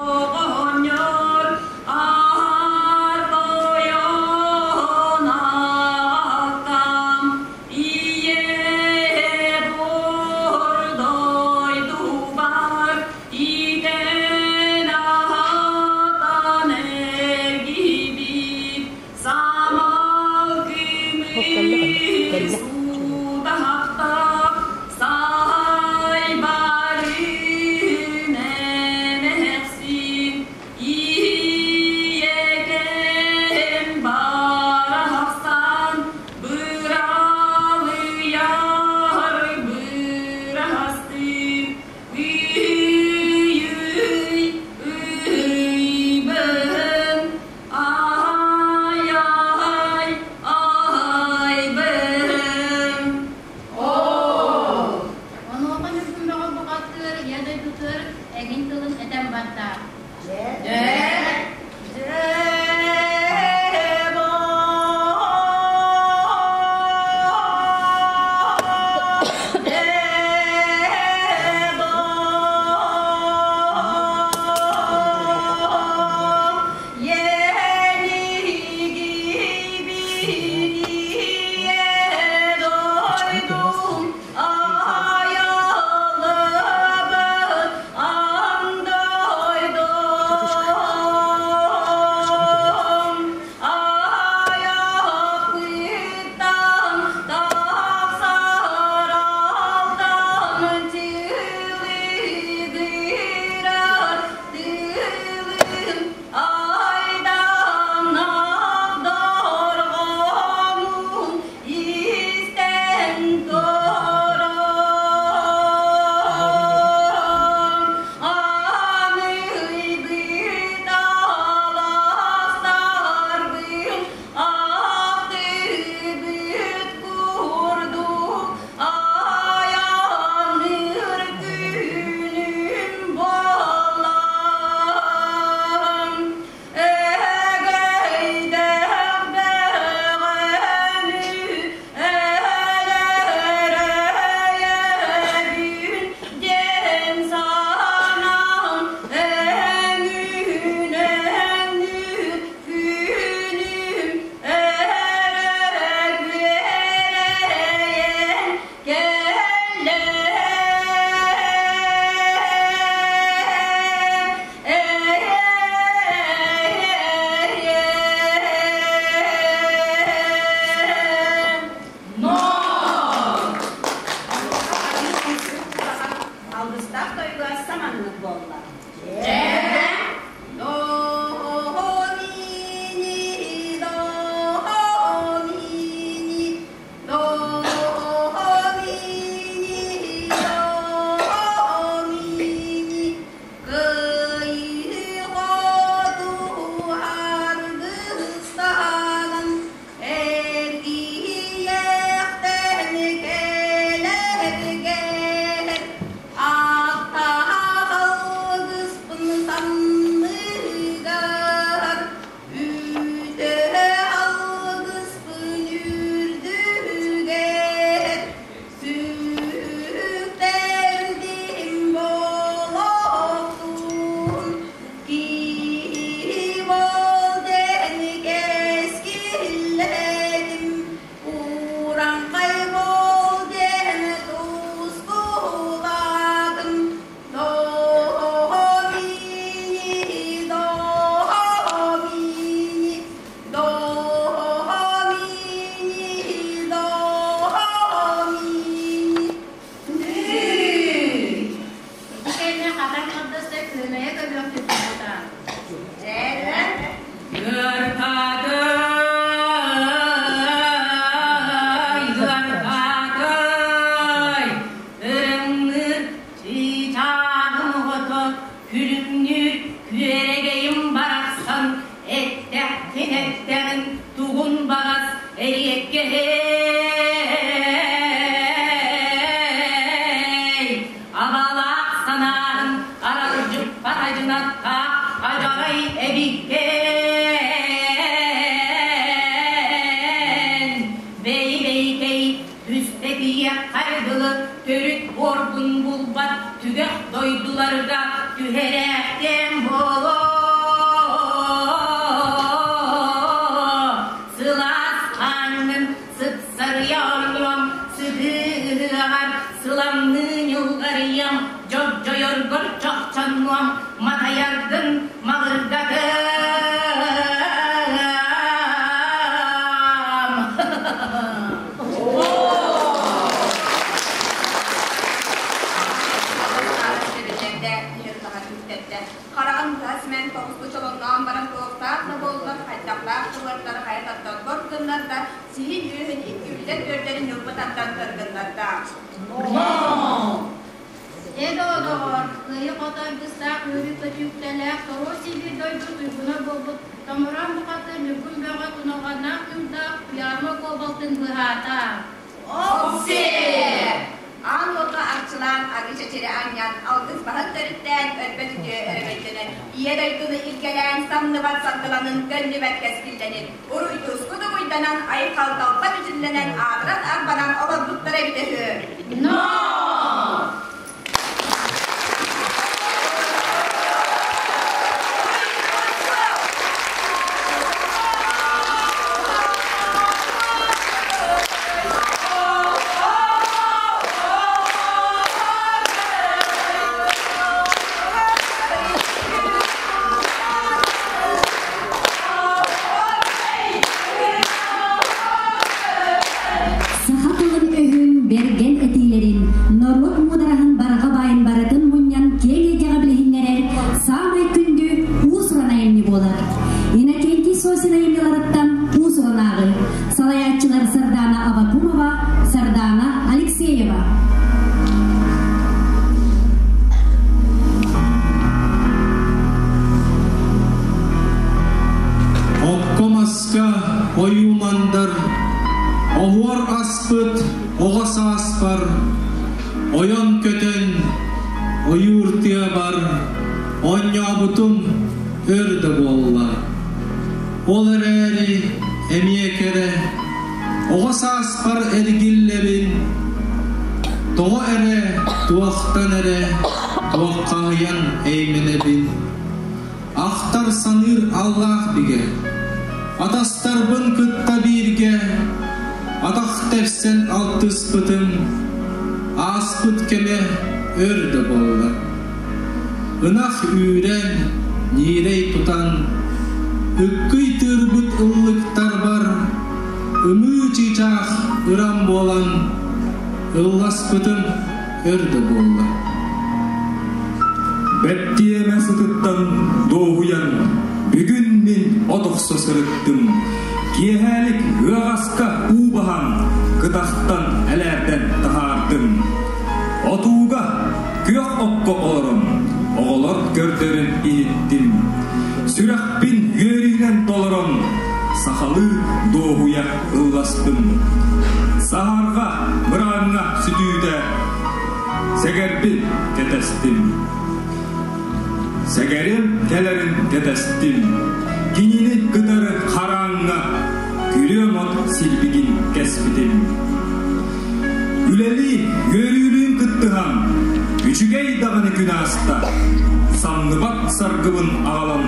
Оҕонньор аһар тойон аҕаккам, ийэ буор дойдубар иитэн аһатан эргийбит самал Кэллэ кэллэ күмүс кэллэ. утахтаах сай барын эмэхсин. Төрүт буорбун булбат түгэх дойдуларга түһэрээхтээн буолуо. Сылаас хааҥҥын сыпсарыйа оонньуом, сытыы ыһыаҕар сыламныы ньылҕарыйыам, дьогдьойоргор чохчоннуом, матайаргын маҕыргатыам. Хараҕын быһа симэн тоҕусту чолонноон баран туохтаах да буоллар хайдахтаах тыллартары хайа тардан бор гыннарда, сиһин үөһүн икки үллэр үөрдэрин ньылбы тардан кыргыннарда. Дьэ, доҕор, кыайы-хото аргыстаах үөрүү-көтүүктэлээх торуо сибиир дойду туйгуна буолбут Томороон бухатыыр Ньургун Бөҕө туналҕаннаах тыырдаах Туйаарыма куобалтын быһаата. Оксиэ! Аан уолга арчылаан, арыы чэчири анньан, алгыс баһын төрүттээн, өлбөт үтүө өрөгөйдөнөн, ийэ дойдуну илгэлээн, самныбат саргыланын, төннүбэт кэскиллэнин, уруй-туску дугуйданан, айхал-талба бүтүннэнэн, аатыран-арбанан олорбуттара эбитэ үһү. Но! Саха тылын-өһүн, бэргэн этиилэрин, норуот муудараһын барҕа баайын барытын мунньан киэҥ эйгэҕэ билиһиннэрэр саамай күндү уус-уран айымньы буолар. Иннокентий Сосин айымньыларыттан уус-уран ааҕыы. Салайааччылар Сардаана Авакумова, Сардаана Алексеева. Окко-маска ойуу-мандар, оһуор аспыт оҕо сааспар, ойон көтөн ойуур тыабар оонньообутум өр да буолла. Ол эрээри эмиэ кэрэ, оҕо сааспар эргиллэбин, тоҕо эрэ, туохтан эрэ туоххаһыйан эймэнэбин. Ахтар саныыр аллаах бигэ, атастарбын кытта бииргэ атах тэпсэн алтыспытым, ааспыт кэмэ өр да буолла. Ынах үүрэн, ньиирэй тутан, ыккый тыырбыт ыллыктарбар ымыы чыычаах ырам буолан ылласпытым өр да буолла. Бэттиэмэ сытыттан дуоһуйан, бүгүн мин от охсо сырыттым. Киэһээлик ыаҕаска уу баһан, кытахтан элээрдэн таһаардым. Отууга күөх окко олорон, оҕолор көрдөрөн иһиттим. Сүрэхпин үөрүүнэн толорон, сахалыы дуоһуйа ылластым. Саһарҕа мырааҥҥа сүтүүтэ сэгэрбин кэтэстим. Сэгэрим кэлэрин кэтэстим. Кинини кытары харааҥҥа күрүөм от силбигин кэспитим. Үлэлии, үөрүүлүүн кыттыһан, үчүгэй даҕаны күн ааста. Самныбат саргыбын аҕалан,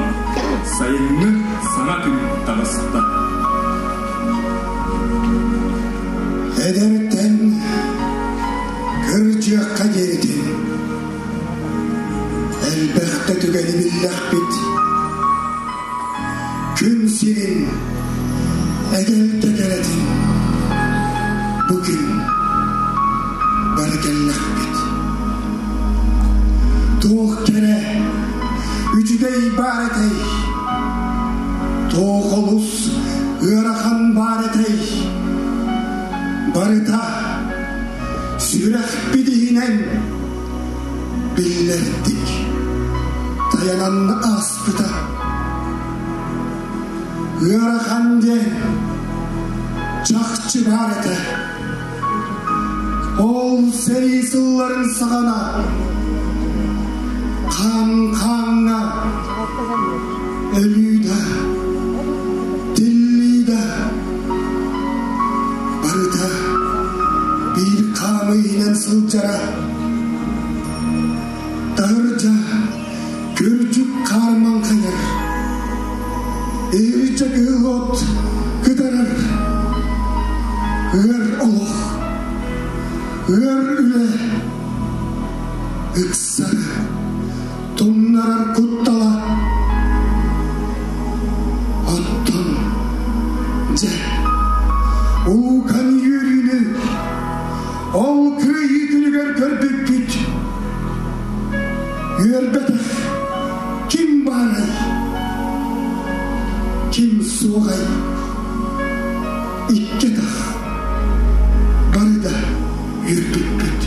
сайыҥҥы саҥа күн таҕыста. Эдэртэн кырдьыахха диэритин элбэхтэ түгэни биллэхпит. Күн сирин эгэлгэ кэрэтин бу күн бары кэллэхпит. Туох кэрэ, үчүгэй баар этэй, туох олус ыарахан баар этэй, барыта сүрэхпит иһинэн биллэрдик тайанан ааспыта. Ыарахан диэн чахчы баар этэ. Ол сэрии сылларын саҕана хаан хааҥҥа өлүү да, тиллии да барыта биир хаамыы иһинэн сылдьар. сылдьара. Таһырдьа күрдьүк хаар маҥхайар, иһирдьэ кыһыл от кытарар. Ыар олох, ыар үлэ ыксары тумнарар куттала. Оттон дьэ, улуукан үөрүүнү ол кыайыы күнүгэр көрбүппүт. Үөрбэтэх ким баарай, ким суоҕай? Икки атах бары да үөрбүппүт.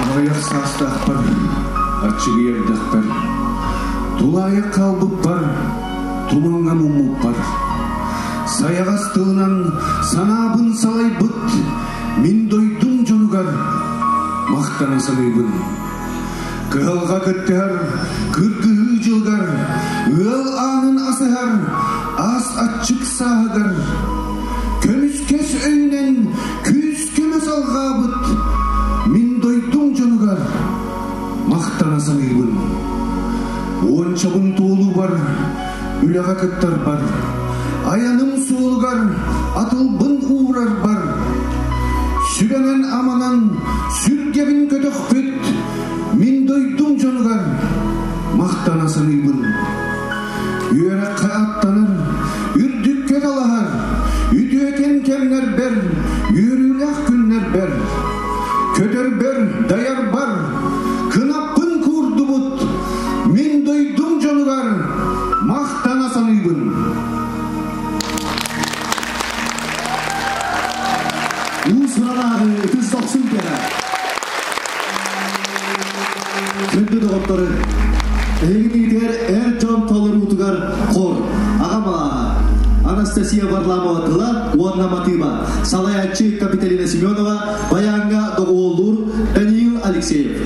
Аҕыйах саастаахпар, аччыгый эрдэхпэр, тулаайах хаалбыппар, тумаҥҥа муммуппар, сайаҕас тылынан санаабын салайбыт мин дойдум дьонугар махтана саныыбын. Кыһалҕа кыттыһар, кыргыһыы дьылыгар, ыал аанын асыһар, аас аччык сааһыгар, көмүскэс өйүнэн күүс-көмө салҕаабыт мин дойдум дьонугар махтана саныыбын. Уончабын туолуубар, үлэҕэ кыттарбар, айаным суолугар атылбын уурарбар, сүбэнэн-аманан сүргэбин көтөхпүт мин дойдум дьонугар махтана саныыбын. Үөрэххэ аттанар, үрдүккэ талаһар, үтүөкэн кэмнэрбэр, үөрүүлээх күннэрбэр, көтөрбөр, дайарбар, кынаппын куурдубут мин дойдум дьонугар махтана саныыбын. Уус-уран ааҕыы ытыс дохсун кэһэ. Күндү доҕоттору, эһигиниитигэр эр дьон толоруутугар хор, аҕа малааһа, Анастасия Варламова тыла уонна матыыба, салайааччы Капиталина Семенова, баяҥҥа доҕуһуоллуур Даниил Алексеев.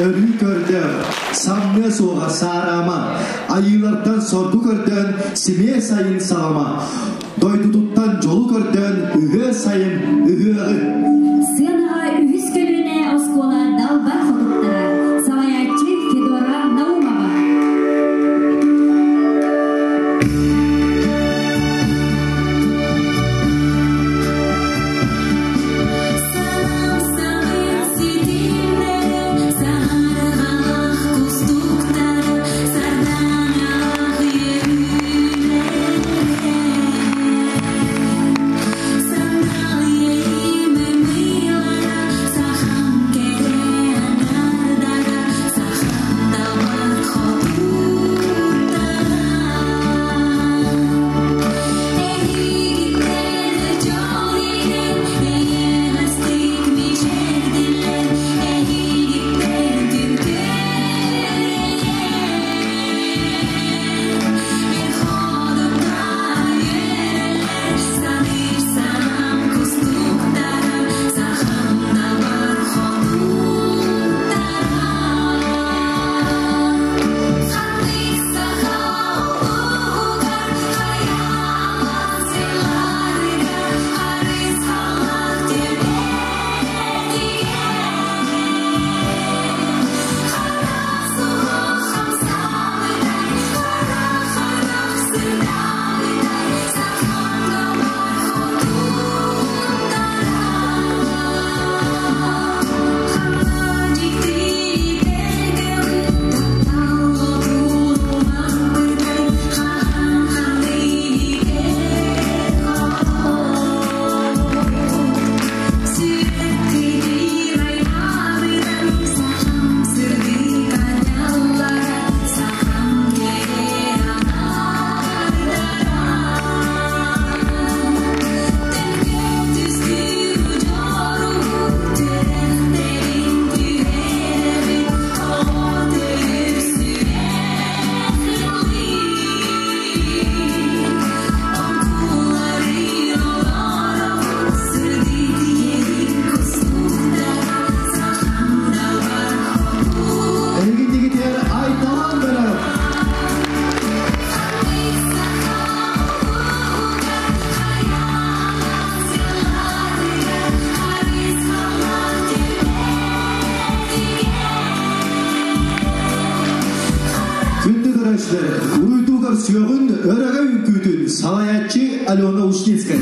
өрүү көрдөөх, самныа суоҕа саараама, айыылартан соргу көрдөөн симиэ сайын салама, дойдутуттан дьолу көрдөөн ыһыа сайын ыһыаҕы. Сыанаҕа үһүс көлүөнэ оскуола далбар хотуттара, салайааччы Федора Наумова. Эһиги айталан бэрэ. Күндү көрөөччүлэр, уруйдуугар сүөҕүн өрөгө үҥкүүтүн салайааччы Алена Ушницкая.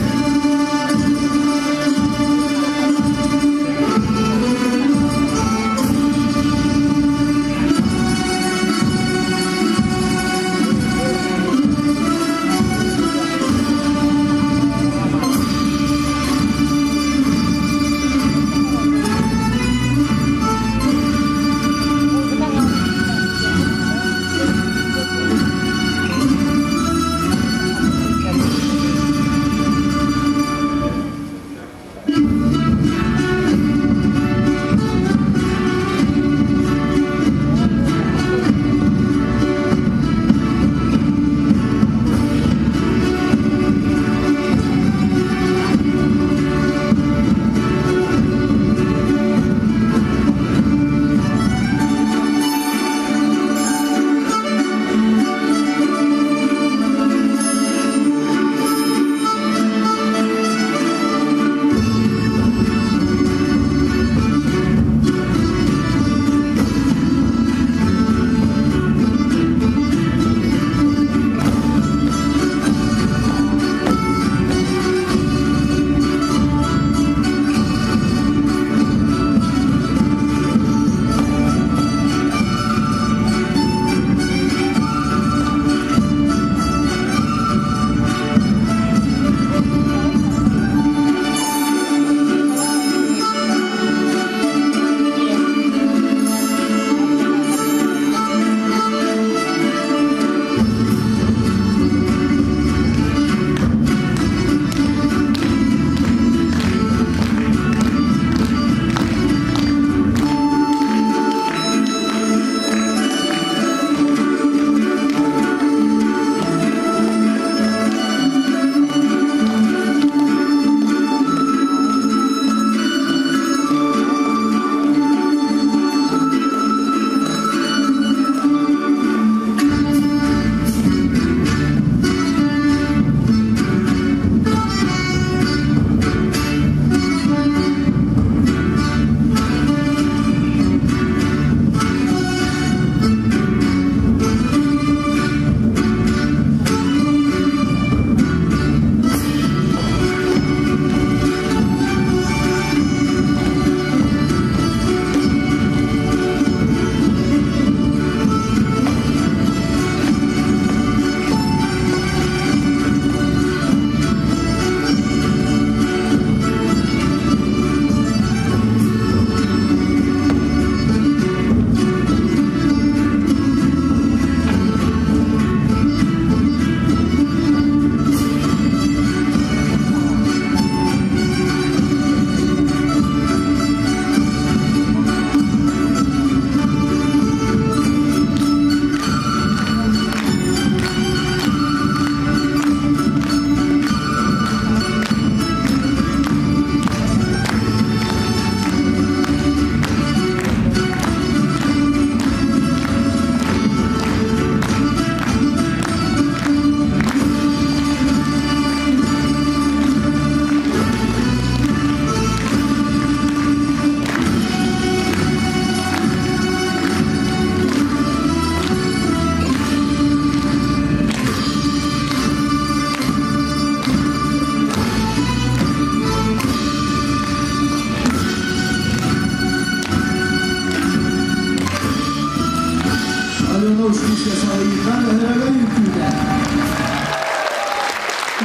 Үҥкүүтэ салайыытынан Өһөрөгөй үҥкүүтэ.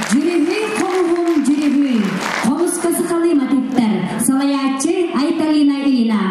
Дьүрүһүй хомуһум дьүрүһүй, хомуска сахалыы матыыптар, салайааччы Айталина Ильина.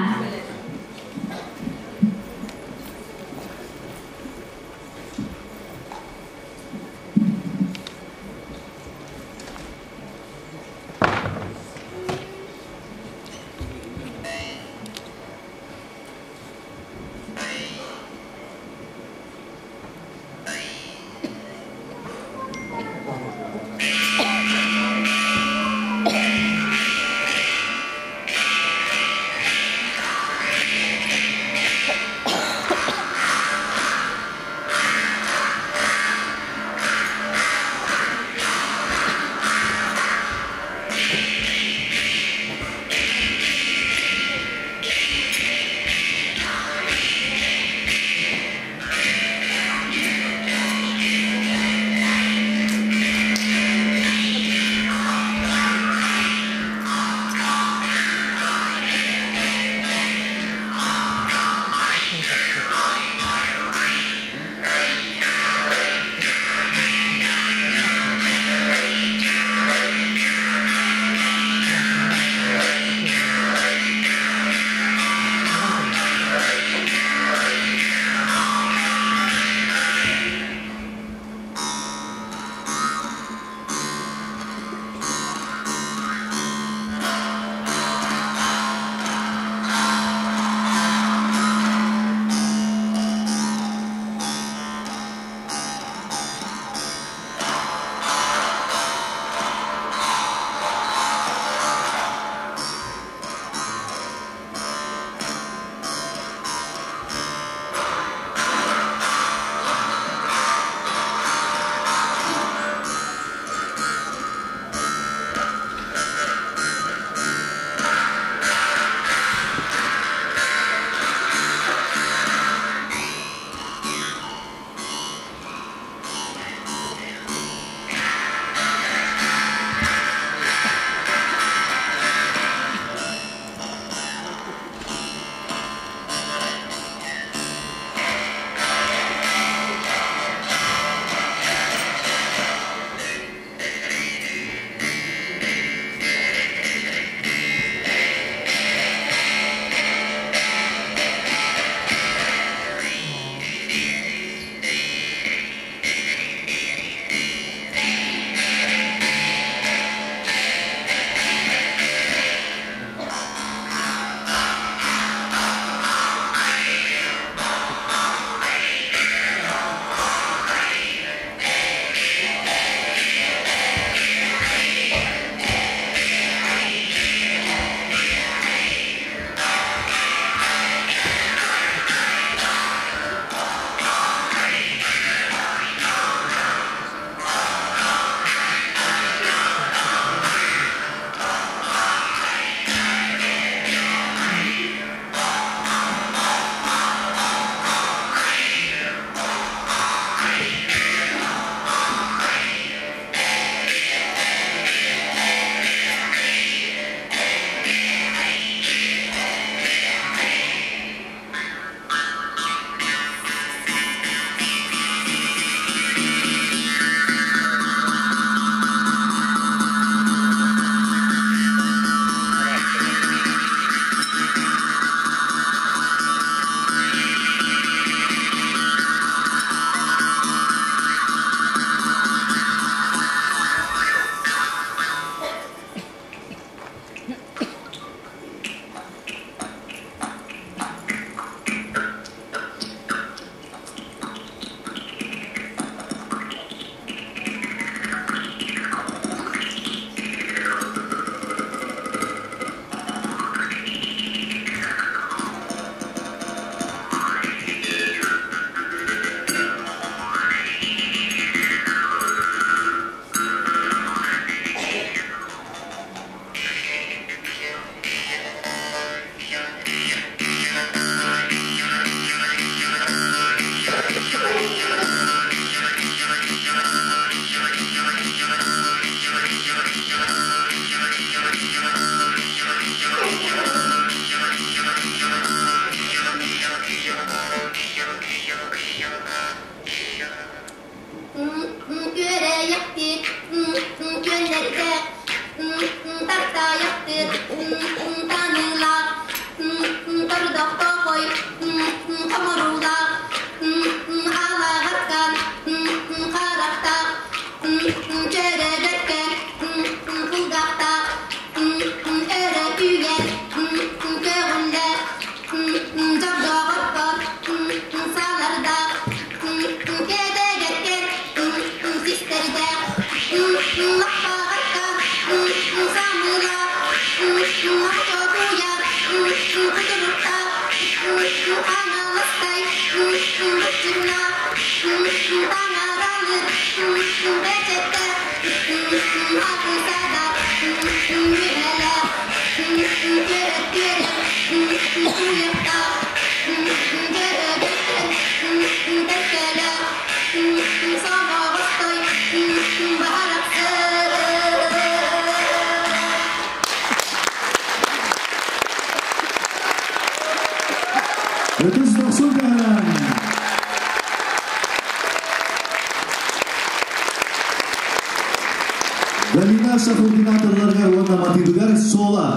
Шафутина тылларыгар уонна матыыбыгар соло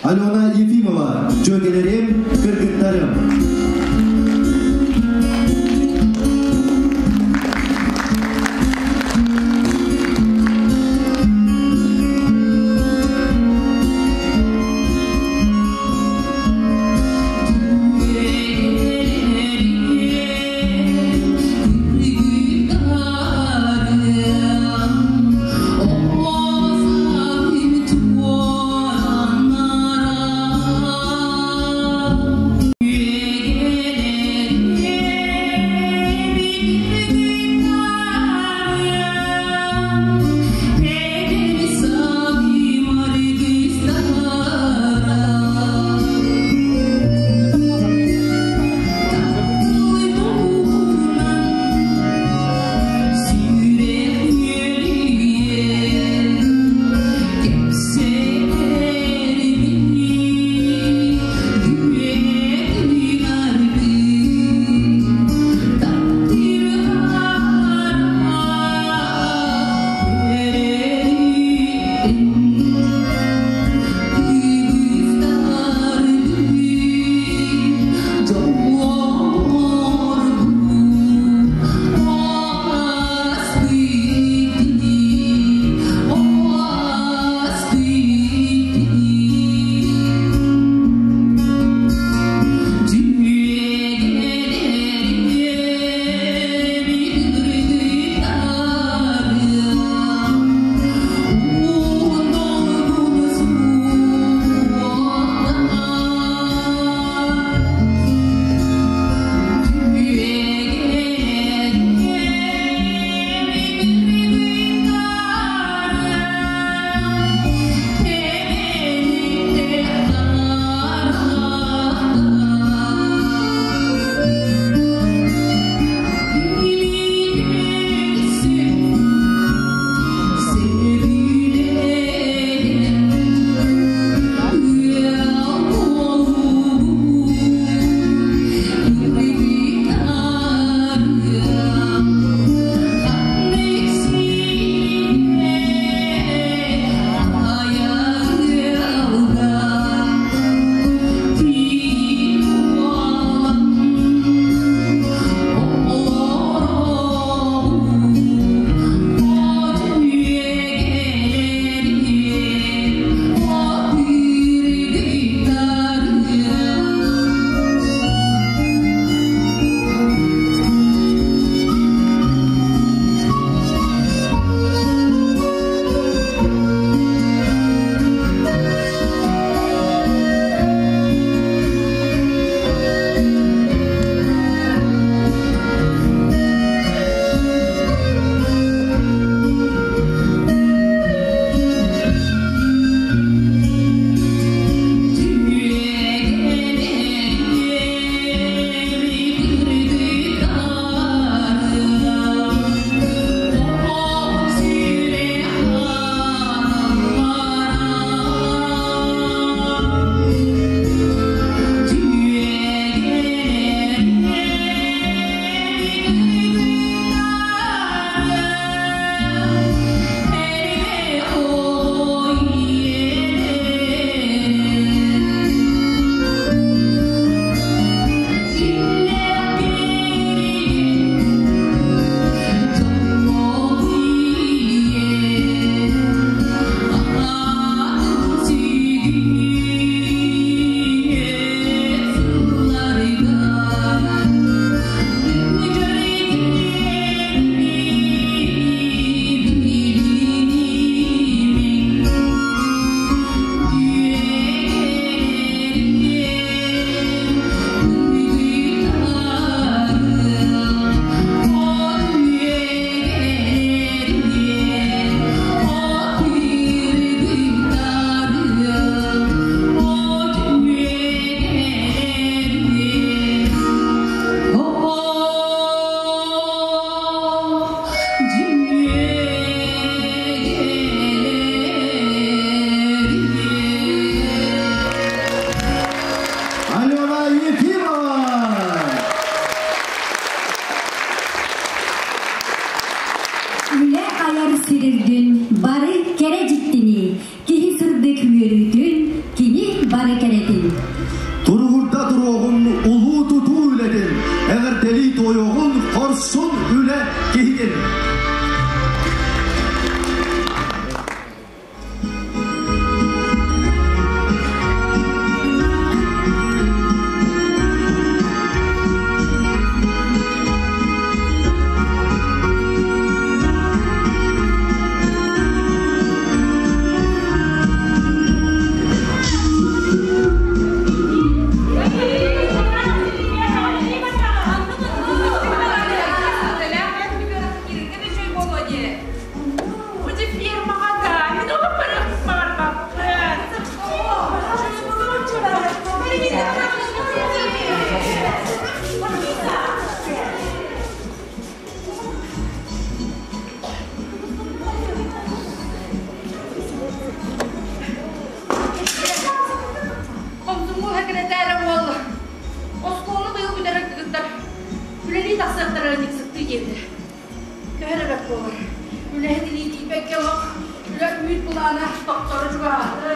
Алена Ефимова, Дьүөгэлэрим, кыргыттарым. Yeah. диэтэ. Төһө эрэ бэрт буолар. Үлэһит илии тиийбэккэ олох үлэ үүт былаана тохторо чугаһаата.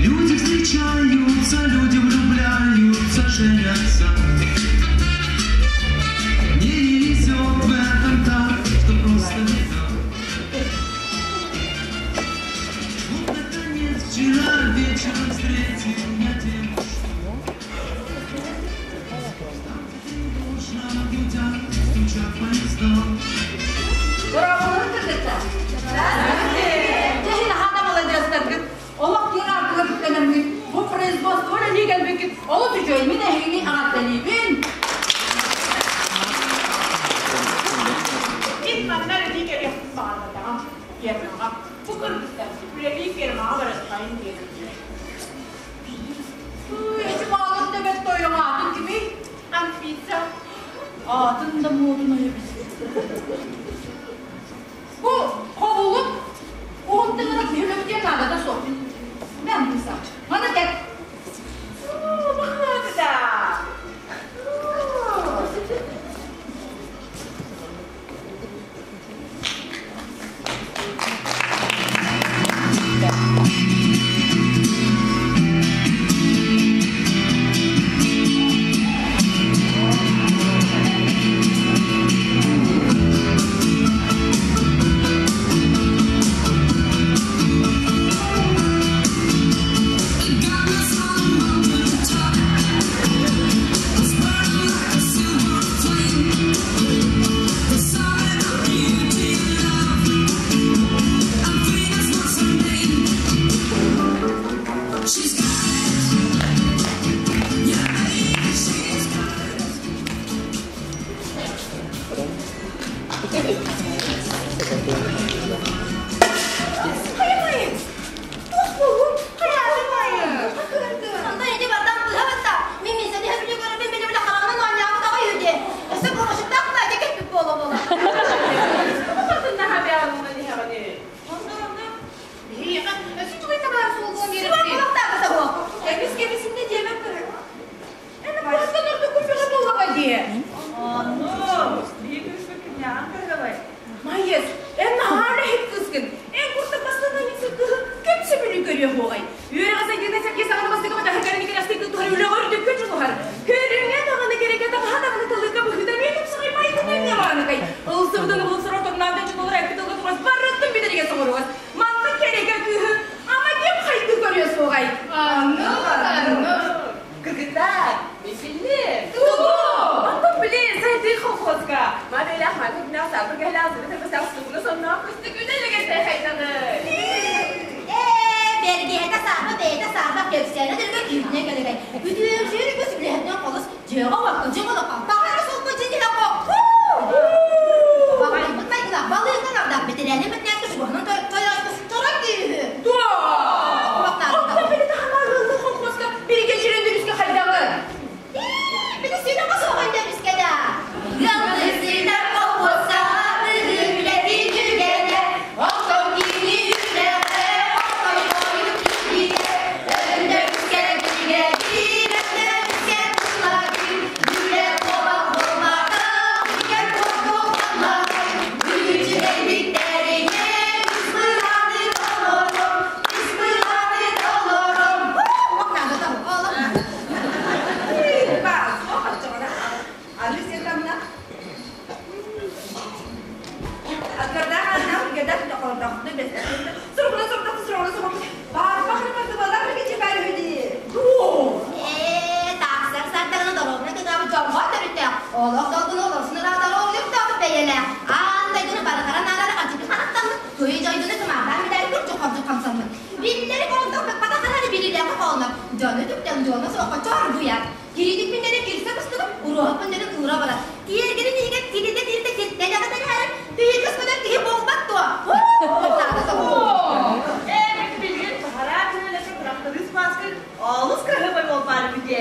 Люди встречаются, люди влюбляются, женятся. Мне не везет в этом так, что просто беда. Вот, наконец, вчера вечером встретил я девушку. Дружно гудят, стучат поезда. Дорооболорун кыргыттар. Дьэ, наһаа да маладьыастаргыт. Олох киэҥ аартыга үктэнэммит, бу производство үлэлии кэлбиккит олус үчүгэй. Мин эһигини эҕэрдэлиибин. Мин манна үлэлии кэлиэхпин баҕарбатаҕым, фермаҕа. Бу кыргыттар үлэлии фермаҕа барыахтайын диэбиттэр. Эчи маалын да бэрт тойоҥ аатын кимий? Анфиса. Аатын да муодунай эбит. Бу хобулук уһун тыҥырах сүһүлэбитиэн наадата суох. Мэ Анфиса, маны кэт. Бахаатыта. Хайамайын! Туох буолуҥ? Хайаатымайын! Онтон ити бардан быһа батта. Мин миссэни хөбүлүү көрөбүн били били хараҕынан оонньообут аҕай үһү дии. Өссө курушуттаах да кэлбит буола буола. Майес, эн наһаа үлэһит кыыскын. Эн курдук бастана мин кыһы ким сөбүлүү көрүө буоҕай? Үөрэҕэ сайдыыта сэргэ саҕана бастакы батаһы кэрэ астыгы туһар үлэҕэ үрдүккэ дьулуһар. Көрүҥэ даҕаны кэрэкэ таҕаһа даҕаны тылыга быһыыта мин тупсаҕай майгына эмиэ мааныкай. Ылсыбытын ылсыр отторунаан дьулур эппит тылга тугас барыттын бүтэригэ соҥоругас. Маннык кэрэкэ кыыһы ама ким хайдыы көрүө суоҕай? Анны, анны. Кыргыттар, бисилле. Тугу? Антон биле, сайдыы колхозка. Маделях, маделях, сабыр кэлэх, сыбыт сукуна сонно кыстык үлэлэгэ хайданы. Ээ, бэргэһэтэ саарба, бэйэтэ саарба, кэпсээнэ дөргө күүтүнэ кэлэгэй. Үтүөмсүөр үгүс үлэһитинэн холус дьиэҕэ уокка дьиҥ олоххо баҕара суолга дьиҥ хо. Баҕайбыт майгылаах балыыҥҥа нардах бэтэрээни бэтнээскэ чугаһынан тойоойбус турар күүһү. Туо! Оттон били тахамарыылы колхозка бириге жирендүрүскэ хайдагы. Били сүүнэ қосоғын дөрүскэ да. Ыаллысына колхозка үлэти түгэнэ, оттон кини үлэҕэ, оттон тойук киһигэ, өндөрүскэ биригэдиир, өндөрүскэ тулларгын, үлэ буолар буолбатах, үгэ курдук буолларгын, үчүгэйбиттэринэн үс былааны толором, үс былааны толором. Ээ, тахсар сартарына доруобуна кыгаабы дьоҥҥо төрүттээх, олох долгуну олорсун ыраатары олуктаабыт бэйэлээх, аан дойдуну барытара наарара ачыкы харахтаммыт, туй дойдуну кымаардаан бүтээри курдук-хордук хамсаммыт. Биллэри холдох быкпатах хараары билиилээхи хоолнор, дьону түптэн дьоно суохха чоргуйар. Кириитик күннэрин кирсэ быстыбыт, уруоһа күннэрин уура барар. Тиэргэнин иһигэр тиритэ-тиритэ тиртэлэҕэ тэрэһэрин, түһүргэс көтөр киһи буолбат дуо? Олус кыраһыбай буолбаары бүтэ.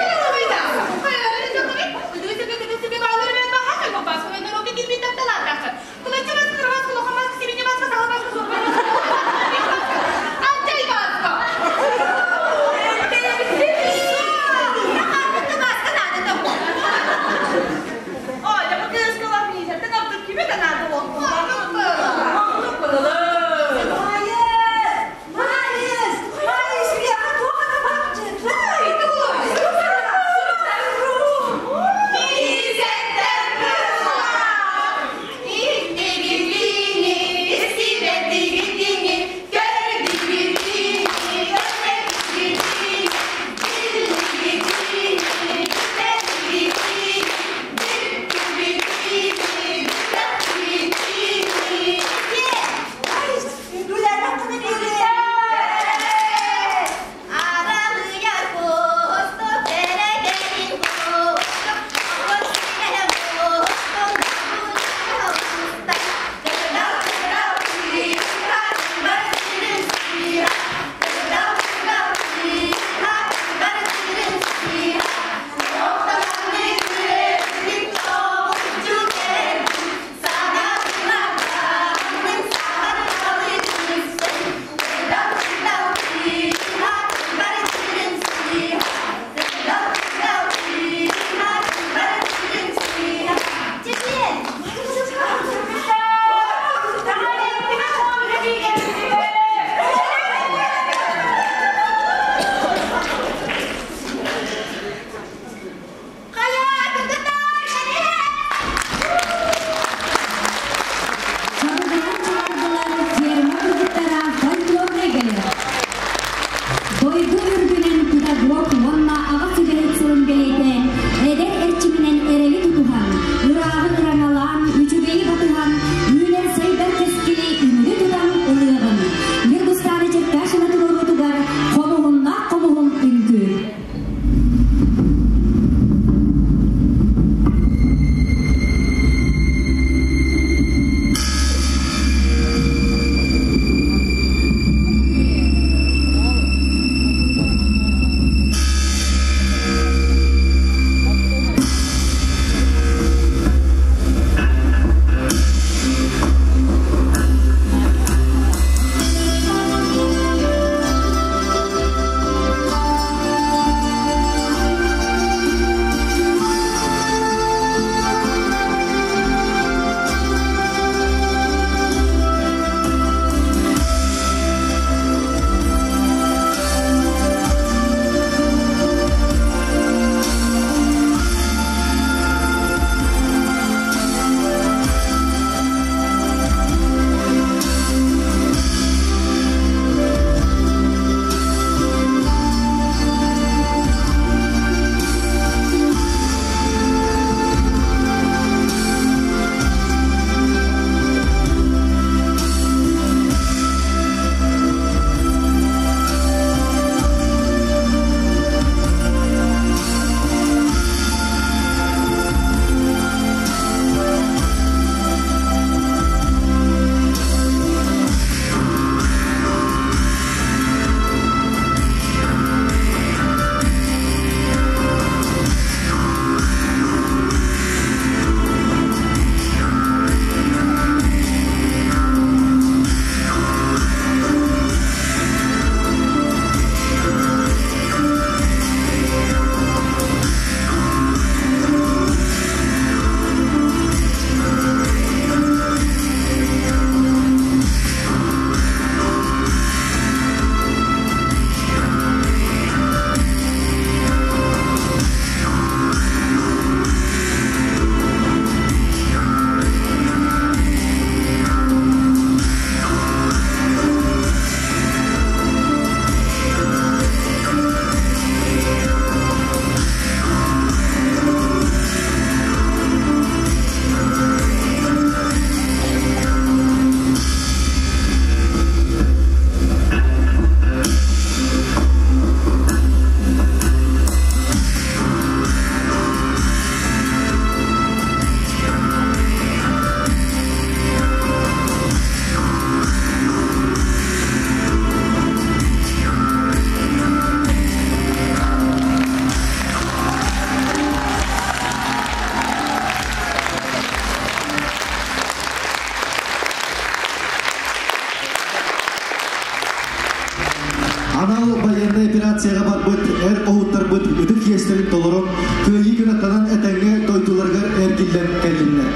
Анал байыаннай операцияҕа барбыт эр хоһууттарбыт ытык иэстэрин толорон, кыайыы кынаттанан этэҥҥэ дойдуларыгар эргиллэн кэллиннэр.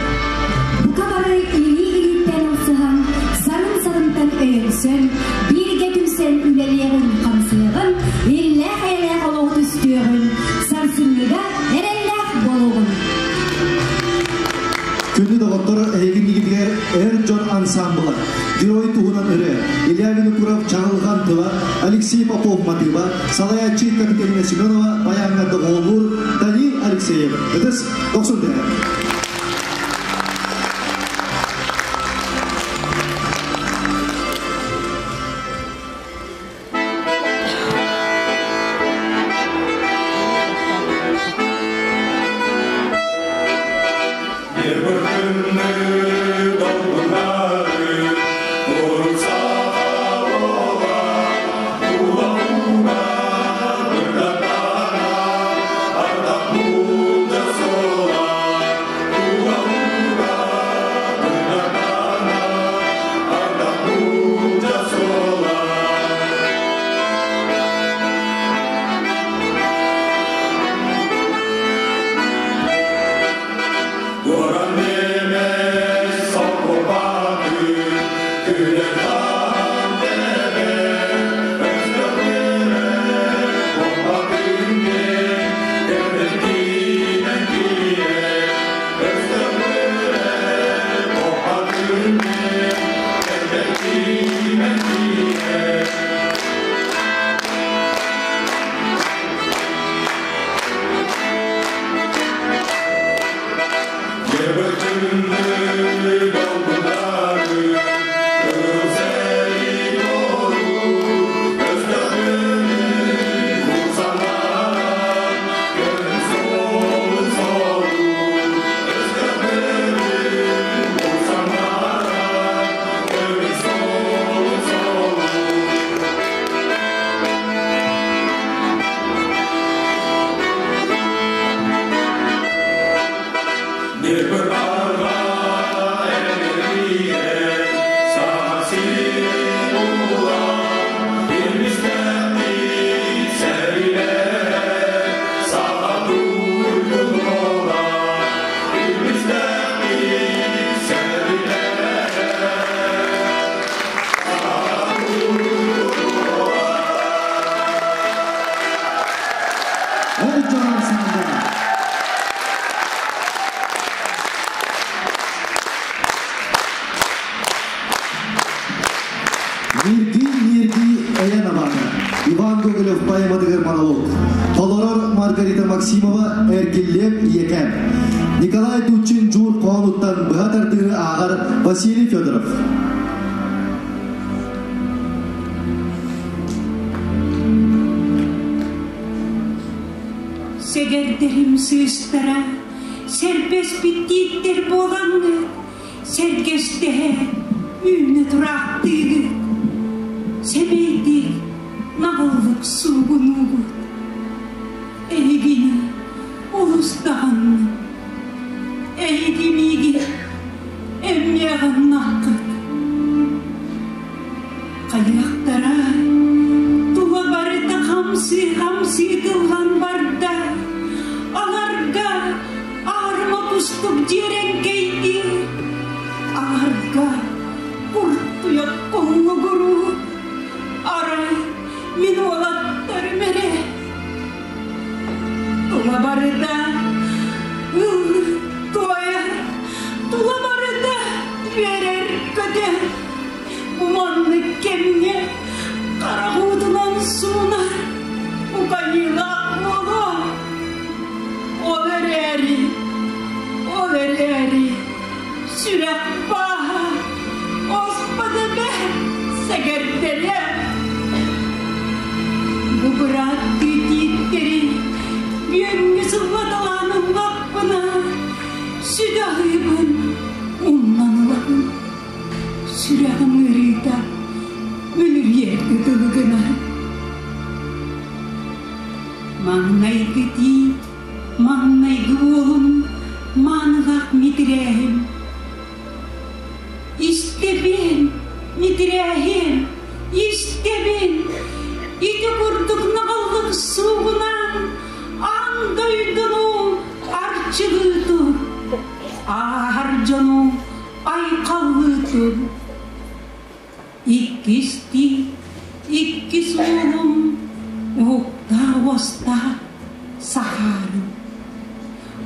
Бука бары илии-илииттэн ылсыһан, сарын-сарынтан өйөнсөн, бииргэ түмсэн үлэлиэҕин-хамсыаҕын, иллээх-эйэлээх олоҕу түстүөҕүн, сарсыҥҥыга эрэллээх буолуоҕун. Күндү доҕоттор, эһиги иннигитигэр эр дьон ансаамбыла, Герой туһунан ырыа, Илья Винокуров Чаҕылҕан тыла, Алексей Попов матыыба, салайааччы Капиталина Семенова байааҥҥа доҕуһуоллуур Данил Алексеев. Ытыс дохсун түһэр. Эр дьон ансаамбыла. Ньиргий-ньиргий эйэн абаата. Иван Гоголев поэматыгар монолог. Толорор Маргарита Максимова Эргиллиэм ийэкэм. Николай Тучин Дьуур хоһоонуттан быһа тардыыны ааҕар Василий Федоров. Сэгэрдэрим сыыстара, сэрбэспит тииттэр буолаҥҥыт, сэргэстэһэ үүнэ тураахтыыгыт. Сэмэйдик, наҕыллык суугунуугут. Эһигини олус даҕанным. Эһиги миигин эмиэ аҕыннаххыт. Хайыахтара, тула барыта хамсыы-хамсыы тыллан барда. Аларга аарыма кустук дьиэрэҥкэйдиир. Аларга куртуйах куллугуруу. Арай мин уолаттарым эрэ. Тула барыта ыллыы туойар, тула барыта үөрэр-көтөр. Бу маннык кэмҥэ харах уутунан суунар укайыылаах буолуо. Ол эрээри, ол эрээри сүрэх бааһа оспото бэрт сэгэрдэрэ. Бу бырааттыы тииттэри бүөҥҥү сыллаталаан ыллахпына сүдү аһыыбын умнан ылабын. Сүрэҕим ыарыыта мүлүрүйэргэ дылы гынар. Маҥнайгы тиит, маҥнайгы уолум, маанылаах митирээһим. Истэбин, митирээһим, истэбин! Ити курдук наҕыллык суугунаан аан дойдуну арчылыытын, ааһар дьону айхаллыытын. Иккистии иккис уолум уһуктаах уостаах сахаарым.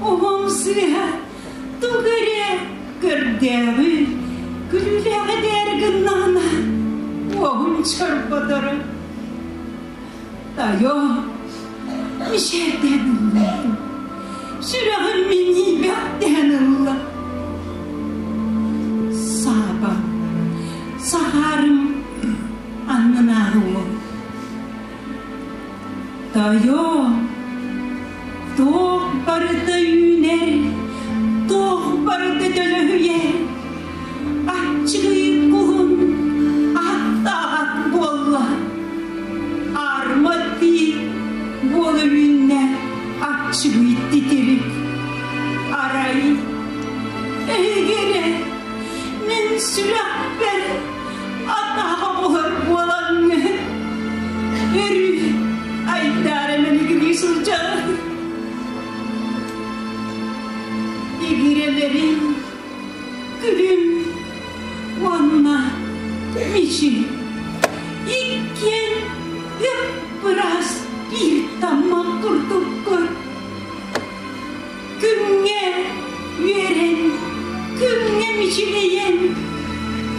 Оҕом сыыһа тугу эрэ көрдөөҕү, күлүүлээҕи дээр гыннаҕына уоһун чорботоро. Тайо, мичээрдээн ыллаатым. Сүрэҕим минньийбэхтээн ылла. Сааба, сахаарым аннынааҕы уол. Тойо, туох барыта үүнэр, туох барыта төлөһүйэр, аччыгый кулун аттаабат буолла. Арма тиит буола үүннэ аччыгый титирик. Арай, эһиги эрэ мин сүрэхпэр атаҕа буолар буолаҥҥын өрүү айдаара мэлигирии сылдьаҕын. Игирэлэрим, күлүм уонна Мичил иккиэн ып-ыраас биир таммах курдуккун. Күҥҥэ үөрэн, күҥҥэ мичилийэн,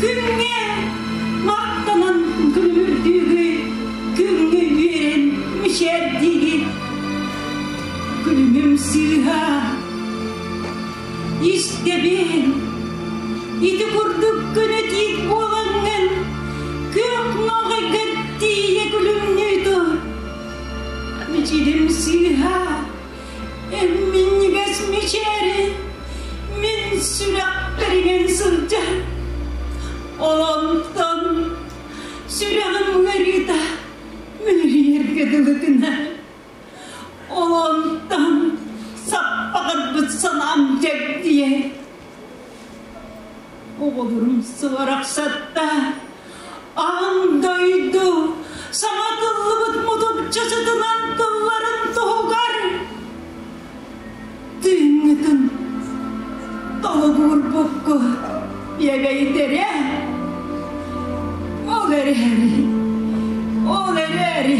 күҥҥэ махтанан күлүмүрдүүгү, күҥҥэ үөрэн мичээрдиигит. Күлүмүм сыыһа, истэбин, ити курдук көнө тиит буолаҥҥын, күөх ноҕайга тиийэ күлүмнүү тур. Мичилим сыыһа, Минньигэс мичээри мин сүрэхпэр сылдьар. Ол онтон сүрэҕим ыарыыта мүлүрүйэргэ дылытына. Ол онтон саппаҕырбыт санаам дьэгдийэр. Оҕолорум сыларахсатта аан дойду саҥа тыллыбыт мутукча сытынан тылларын туһугар тыыҥҥытын толугурбукку биэбэйдэрэ ол эрээри ол эрээри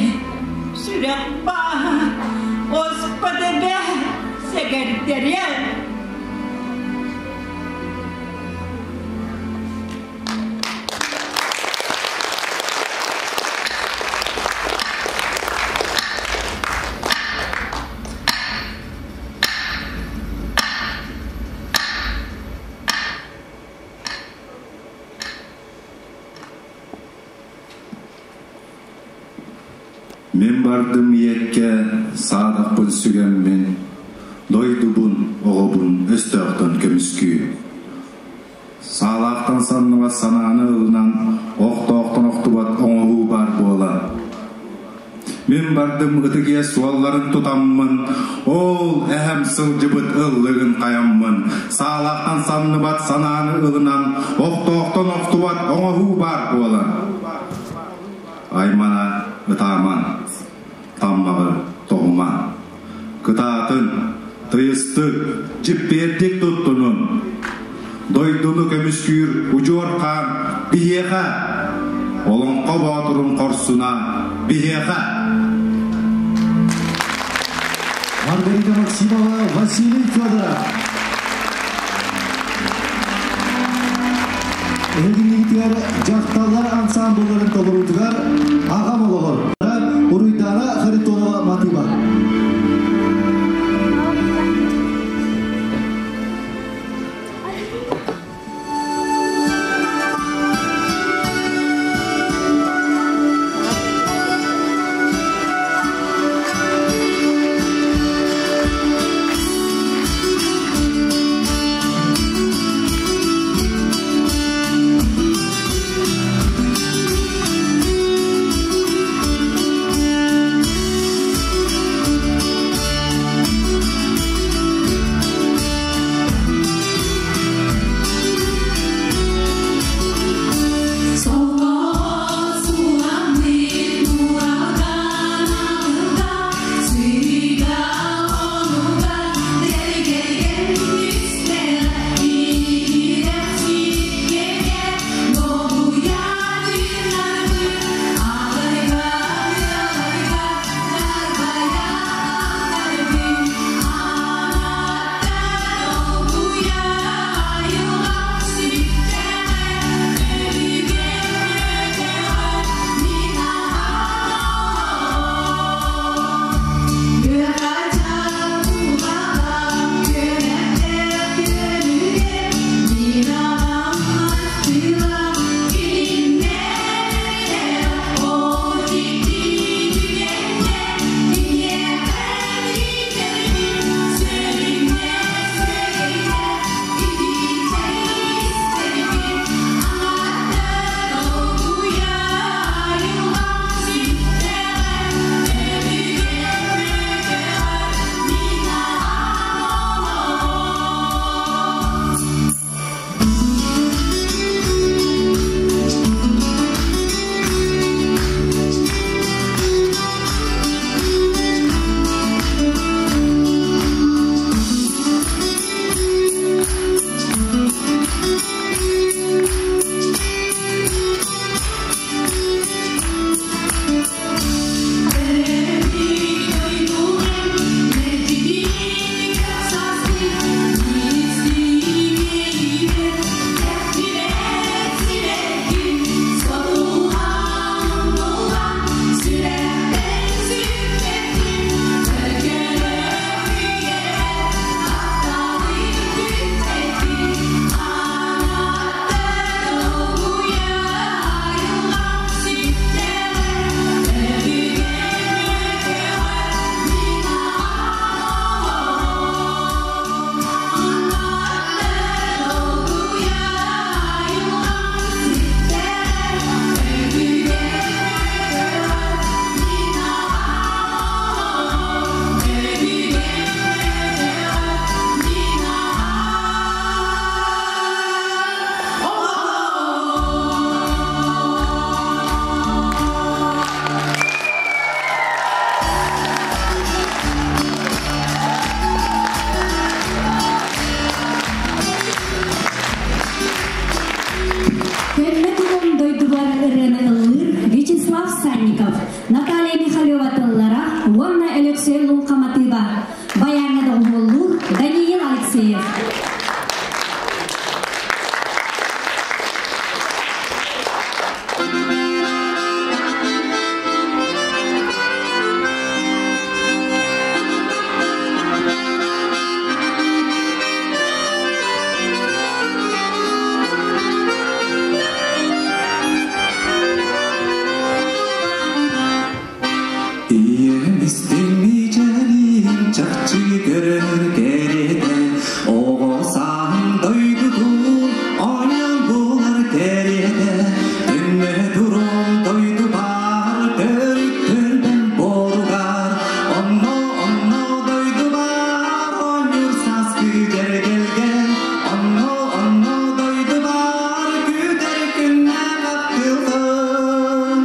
сүрэх бааһа оспот эбэ сэгэрдэрэ. Мин бардым ийэккэ саадахпын сүгэммин, дойдубун, оҕобун өстөөхтөн көмүскүү. Саалаахтан санныбат санааны ылынан, охтоохтон охтубат оҥоһуу баар буолан. Мин бардым ытык иэс суолларын тутаммын, ол эһэм сылдьыбыт ыллыгын хайаммын, саалаахтан санныбат санааны ылынан, охтоохтон охтубат оҥоһуу баар буолан. Аймана ытааман, таммаҕы тоҕуман. Кытаатын, тыйыстык, дьиппиэрдик туттунун. Дойдуну көмүскүүр удьуор хаан биһиэхэ, Олоҥхо боотурун хорсуна биһиэхэ. Маргарита Максимова, Василий Федоров. Эһигиннигитигэр дьахталлар ансаамбылларын толоруутугар аҕам олоҕор Уруйдаана Харитонова матыыба. дойдубар ырыаны ыллыыр Вячеслав Санников, Наталья Михалева тыллара уонна Өлөксөй Луҥха матыыба, байааҥҥа доҕуһуоллуур Даниил Алексеев. Ийэм истиҥ мичээрин чахчы көрөр кэриэтэ, оҕо сааһым дойдутун оонньоон булар кэриэтэ, төннө турун дойдубар төрүт төлбөм буоругар, онно онно дойдубар оонньуур сааскы дьэргэлгэн, онно онно дойдубар күүтэр күннээх ахтылҕан.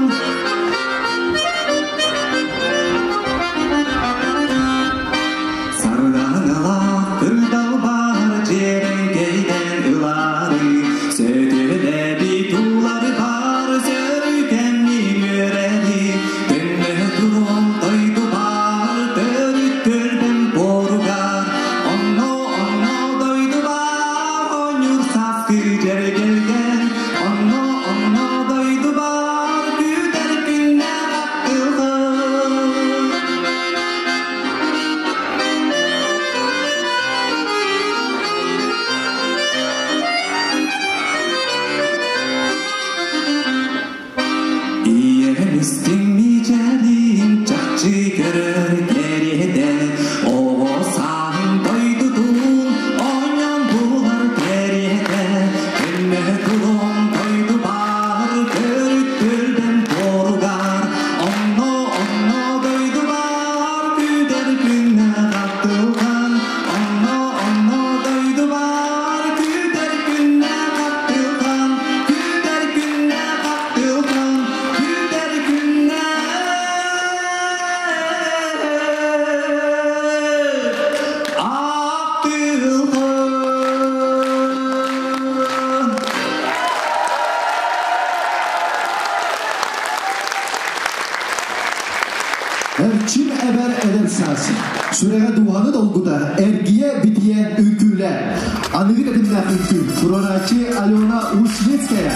Сардаҥалаах кырдалбар дьиэрэҥкэйдэн ылаары, сөтүөлэбит ууларбар сөрүкэммин үөрэри, төннө туруом дойдубар төрүт төлбөм буоругар, онно онно дойдубар оонньуур сааскы дьэргэлгэн, онно онно дойдубар күүтэр күннээх ахтылҕан. Ийэм истиҥ мичээрин чахчы көрөр кэриэтэ, оҕо сааһым дойдутун оонньоон булар кэриэтэ, төннө туруом дойдубар төрүт төлбөм буоругар, онно онно дойдубар күүтэр күннээх ахтылҕан, онно онно дойдубар күүтэр күннээх ахтылҕан, күүтэр күннээх ахтылҕан, күүтэр күннээх ахтылҕан. Эрчим эбэр эдэр саас. Сүрэҕэ дууһаны долгутар, эргийэ битийэ үҥкүүлэ. Аныгы тэтимнээх үҥкүү. Туруорааччы Алена Ушницкая.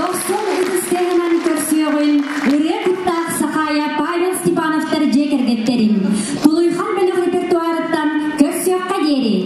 Дохсун ытыс тыаһынан көрсүөҕүн ырыа куттаах Сахаайа Павел Степановтар дьиэ кэргэттэрин Тулуйхан бөлөх репертуарыттан көрсүөххэ диэри!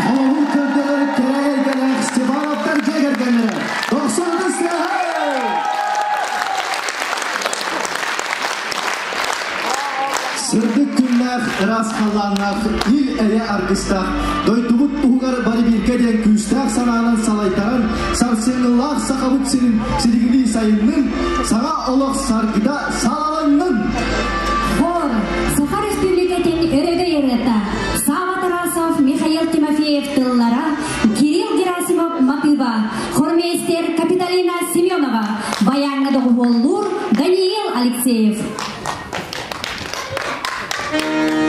Холобур көрдөрөр кэрэ эйгэлээх Степановтар дьиэ кэргэннэрэ 90 сыаһы! Сырдык күннээх, ыраас халлааннаах, ил-эйэ аргыстаах, дойдубут туһугар бары бииргэ диэн күүстээх санаанан салайтаран, сарсыҥҥылаах Сахабыт сирин силигилии сайыннын, саҥа олох саргыта саҕаланнын! Хор, Саха Республикатын өрөгөй ырыата, Сава Тарасов, Михаил Тимофеев тыллара, Кирилл Герасимов матыыба, хормейстер Капиталина Семенова, баяҥҥа доҕуһуоллуур Даниил Алексеев. All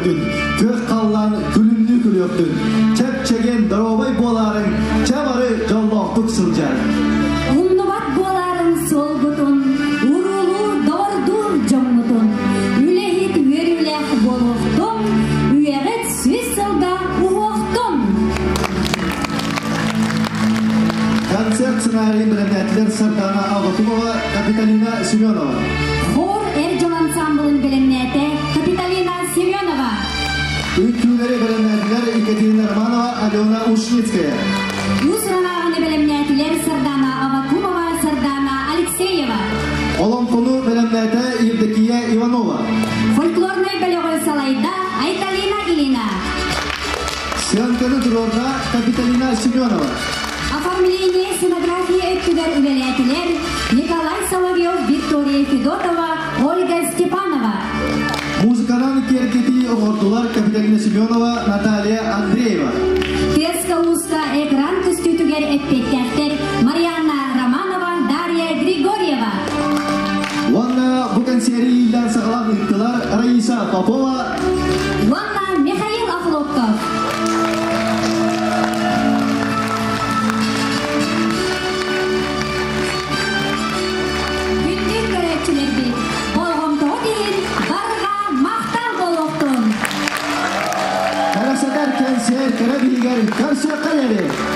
түһүөхтүн, күөх халлаан күлүмнүү күлүөхтүн, чэп-чэгиэн доруобай буолаарыҥ, чэ бары дьоллоохтук сылдьаарыҥ. Умнубат буолаарыҥ суолгутун, уруулуур, доҕордуур дьоҥҥутун, үлэһит үөрүүлээх буолуохтун, үйэҕит сүүс сылга уһуохтун! Концерт сценарийын бэлэмнээтилэр Сардана Аввакумова, Капиталина Семенова. Хор эр дьон ансамблын бэлэмнээтэ Капиталина Семенова. Үҥкүүлэри бэлэмнээтилэр Екатерина Романова, Алена Ушницкая. Уус-уран ааҕыны бэлэмнээтилэр Сардана Аввакумова, Сардана Алексеева. Олоҥхону бэлэмнээтэ Евдокия Иванова. Фольклорнай бөлөҕү салайда Айталина Ильина. Сыаҥканы туруорда Капиталина Семенова. Оформление сценография өттүгэр үлэлээтилэр Николай Соловьев, Виктория Федотова, Ольга Степанова. Музыканан киэргэтии оҥордулар Капиталина Семенова, Наталья Андреева. Тыаска-ууска экран көстүүтүгэр эппиэттээхтэр Марианна Романова, Дарья Григорьева. Уонна бу кэнсиэри иилээн саҕалаан ыыттылар Раиса Попова уонна Михаил Охлопков. Күндү көрөөччүлэрбит, болҕомтоҕут иһин барҕа махтал буолуохтун! Кэрэхсэтэр кэнсиэр кэрэ биһигэр көрсүөххэ диэри!